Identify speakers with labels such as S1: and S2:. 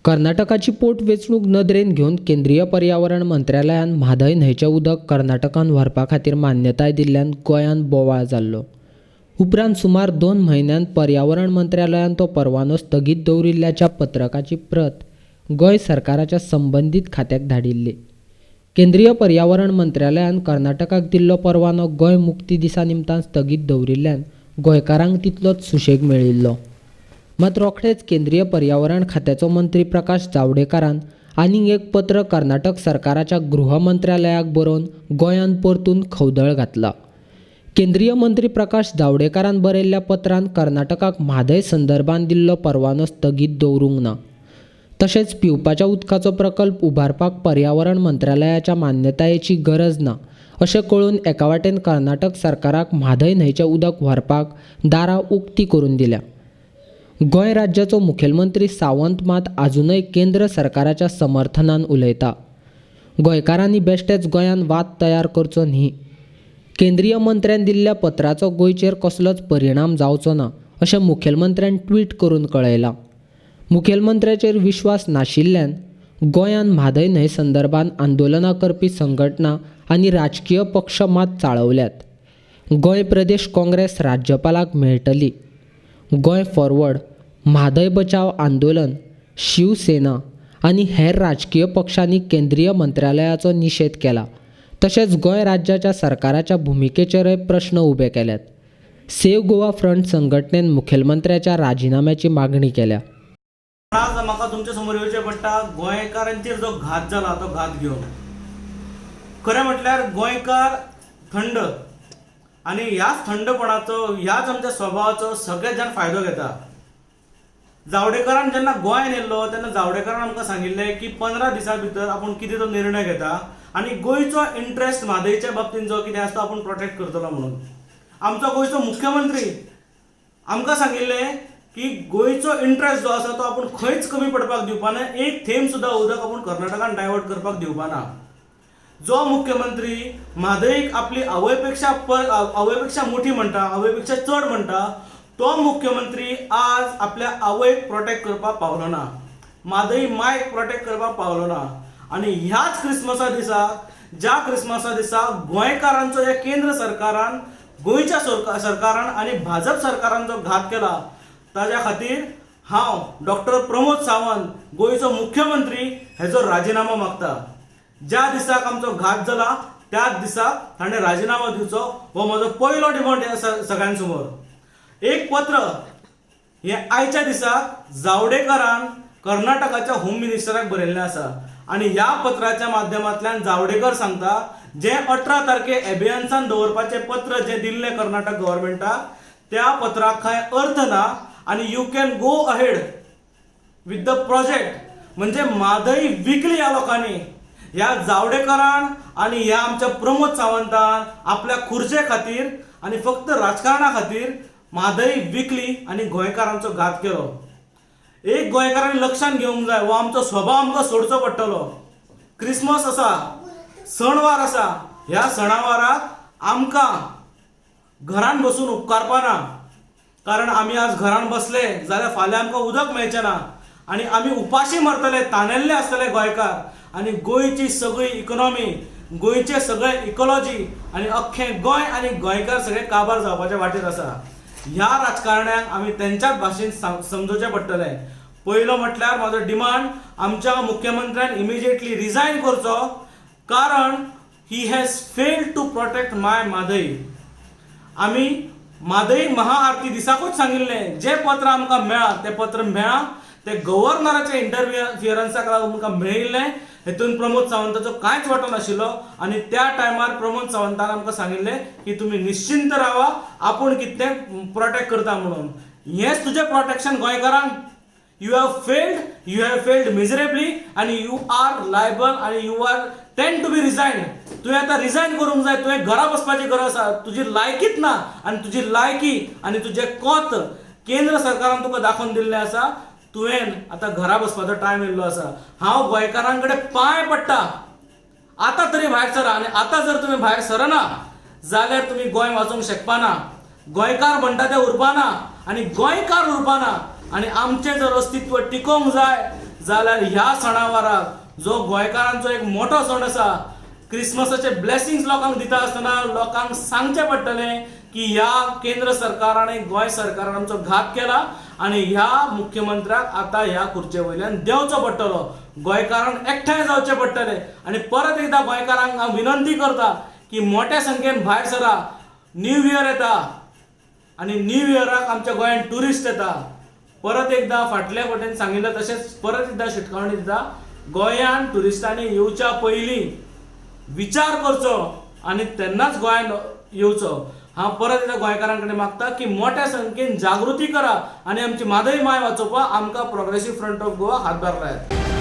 S1: कर्नाटकाची पोटवेंचणूक नदरेंत घेवन केंद्रीय पर्यावरण मंत्रालयान म्हादय न्हंयचें उदक कर्नाटकान व्हरपा खातीर मान्यताय दिल्ल्यान गोंयांत बोवाळ जाल्लो. उपरांत सुमार 2 म्हयन्यान पर्यावरण मंत्रालयान तो परवानो स्थगीत दवरिल्ल्याच्या पत्रकाची प्रत गोंय सरकाराच्या संबंदीत खात्याक धाडिल्ली. केंद्रीय पर्यावरण मंत्रालयान कर्नाटकाक दिल्लो परवानो गोंय मुक्ती दिसा निमतान स्थगीत दवरिल्ल्यान गोंयकारांक तितलोच सुशेग मेळिल्लो. मात रोखडेच केंद्रीय पर्यावरण खात्याचो मंत्री प्रकाश जावडेकरान आनीक एक पत्र कर्नाटक सरकाराच्या गृह मंत्रालयाक बरोवन गोंयांत परतून खवदळ घातला. केंद्रीय मंत्री प्रकाश जावडेकरान बरयल्ल्या पत्रांत कर्नाटकाक म्हादय संदर्भात दिल्लो परवानो स्थगीत दवरूंक ना. तशेंच पिवपाच्या उदकाचो प्रकल्प उबारपाक पर्यावरण मंत्रालयाच्या मान्यतायेची गरज ना अशें कळोवन एकावटेन कर्नाटक सरकाराक म्हादय न्हंयचें उदक व्हरपाक दारां उक्ती करून दिल्या. गोंय राज्याचो मुखेलमंत्री सावंत मात आजुनय केंद्र सरकाराच्या समर्थनान उलयता. गोंयकारांनी बेश्टेच गोंयांत वाद तयार करचो न्ही. केंद्रीय मंत्र्यान दिल्ल्या पत्राचो गोंयचेर कसलोच परिणाम जावचो ना अशें मुखेलमंत्र्यान ट्वीट करून कळयलां. मुखेलमंत्र्याचेर विश्वास नाशिल्ल्यान गोंयांत म्हादय न्हंय संदर्भात आंदोलनां करपी संघटना आनी राजकीय पक्ष मात चाळवल्यात. गोंय प्रदेश काँग्रेस राज्यपालाक मेळटली. गोंय फॉरवर्ड, म्हादय बचाव आंदोलन, शिवसेना आनी हेर राजकीय पक्षांनी केंद्रीय मंत्रालयाचो निशेध केला. तशेंच गोंय राज्याच्या सरकाराच्या भुमिकेचेरय प्रश्न उबे केल्यात. सेव्ह गोवा फ्रंट संघटनेन मुखेलमंत्र्याच्या राजिनाम्याची मागणी केल्या.
S2: आज म्हाका तुमच्या समोर येवचें पडटा गोंयकारांचेर जो घात जाला तो घात घेवन. खरें म्हटल्यार गोंयकार थंड आनी ह्याच थंडपणाचो, ह्याच आमच्या स्वभावाचो सगळे जाण फायदो घेता. जावडेकरान जेन्ना गोंयान येयल्लो तेन्ना जावडेकरान आमकां सांगिल्लें की 15 दिसां भितर आपूण कितें तो निर्णय घेता आनी गोंयचो इंट्रस्ट म्हादयच्या बाबतींत जो कितें आसा तो आपूण प्रोटेक्ट करतलो म्हणून. आमचो गोंयचो मुख्यमंत्री आमकां सांगिल्लें की गोंयचो इंट्रस्ट जो आसा तो आपूण खंयच कमी पडपाक दिवपा ना, एक थेंब सुद्दां उदक आपूण कर्नाटकान डायवर्ट करपाक दिवपा ना. जो मुख्यमंत्री म्हादयक आपली आवयपेक्षा मोठी म्हणटा, आवयपेक्षा चड म्हणटा, तो मुख्यमंत्री आज आपल्या आवयक प्रोटेक्ट करपाक पावलो ना, म्हादय मायक प्रोटेक्ट करपाक पावलो ना. आनी ह्याच क्रिसमसा दिसा, ज्या क्रिसमसा दिसा गोंयकारांचो ह्या केंद्र सरकारान, गोंयच्या सरकारान आनी भाजप सरकारान जो घात केला ताज्या खातीर हांव डॉक्टर प्रमोद सावंत गोंयचो मुख्यमंत्री हेजो राजिनामो मागता. ज्या दिसाक आमचो घात जाला त्याच दिसा ताणें राजिनामो दिवचो हो म्हजो पयलो डिमांड सगळ्यां समोर. एक पत्र हें आयच्या दिसा जावडेकरान कर्नाटकाच्या होम मिनिस्टराक बरयल्लें आसा आनी ह्या पत्राच्या माध्यमांतल्यान जावडेकर सांगता जें 18 तारखे एबियन्सान दवरपाचें पत्र जें दिल्लें कर्नाटक गव्हर्मेंटाक त्या पत्राक कांय अर्थ ना आनी you can go ahead with the project. म्हणजे म्हादय विकली ह्या लोकांनी, ह्या जावडेकरान आनी ह्या आमच्या प्रमोद सावंतान आपल्या खुर्चे खातीर आनी फक्त राजकारणा खातीर म्हादय विकली आनी गोंयकारांचो घात केलो. एक गोंयकारांनी लक्षांत घेवंक जाय, हो आमचो स्वभाव आमकां सोडचो पडटलो. क्रिसमस आसा, सणवार आसा, ह्या सणावाराक आमकां घरान बसून उपकारपा ना, कारण आमी आज घरान बसले जाल्यार फाल्यां आमकां उदक मेळचें ना आनी आमी उपाशी मरतले, तानेल्ले आसतले गोंयकार. आनी गोंयची सगळी इकॉनॉमी, गोंयचे सगळे इकॉलॉजी आनी अख्खें गोंय आनी गोंयकार सगळे काबार जावपाच्या वाटेर आसा. ह्या राजकारण्यांक आमी तेंच्याच भाशेन समजोवचें पडटलें. पयलो म्हटल्यार म्हाजो डिमांड, आमच्या मुख्यमंत्र्यान इमिजिएटली रिजायन करचो, कारण he has failed to protect my Mhadei. आमी म्हादय महाआरती दिसाकूच सांगिल्लें, जें पत्र आमकां मेळ्ळां तें पत्र मेळ्ळां तें गव्हर्नराच्या इंटरफियरन्साक लागून आमकां मेळिल्लें. हेतून प्रमोद सावंताचो कांयच वांटो नाशिल्लो आनी त्या टायमार प्रमोद सावंतान आमकां सांगिल्लें की तुमी निश्चिंत रावा, आपूण कितें प्रोटेक्ट करता म्हणून. हेंच तुजें प्रोटेक्शन गोंयकारांक. You have failed, you have failed miserably आनी you are liable आनी you are tend to be resign. तुवें आतां रिजायन करूंक जाय, तुवें घरा बसपाची गरज आसा. तुजी लायकीच ना आनी तुजी लायकी आनी तुजें कोत केंद्र सरकारान तुका दाखोवन दिल्लें आसा. तुवें आतां घरा बसपाचो टायम येयल्लो आसा. हांव गोंयकारां कडेन पांय पडटा, आतां तरी भायर सरा. आनी आतां जर तुमी भायर सरना जाल्यार तुमी गोंय वाचोवंक शकपाना. गोंयकार म्हणटा ते उरपाना आनी गोंयकार उरपाना. आनी आमचें जर अस्तित्व टिकोवंक जाय जाल्यार ह्या सणावाराक जो गोंयकारांचो एक मोठो सण आसा, क्रिसमसाचे ब्लेसिंग्स लोकांक दिता आसतना लोकांक सांगचें पडटलें की ह्या केंद्र सरकारान आनी गोंय सरकारान आमचो घात केला आनी ह्या मुख्यमंत्र्याक आतां ह्या खुर्चे वयल्यान देंवचो पडटलो. गोंयकारांक एकठांय जावचें पडटलें आनी परत एकदां गोंयकारांक हांव विनंती करता की मोठ्या संख्येन भायर सरा. न्यू इयर येता आनी न्यू इयराक आमच्या गोंयांत ट्युरिस्ट येता. परत एकदां फाटल्या वटेन सांगिल्लें तशेंच परत एकदां शिटकावणी दिता, गोंयांत ट्युरिस्टांनी येवच्या पयलीं विचार करचो आनी तेन्नाच गोंयांत येवचो. हांव परत एकदां गोंयकारां कडेन मागता की मोठ्या संख्येन जागृती करा आनी आमची म्हादय माय वाचोवपाक आमकां प्रोग्रेसीव फ्रंट ऑफ गोवा हातभार लायात.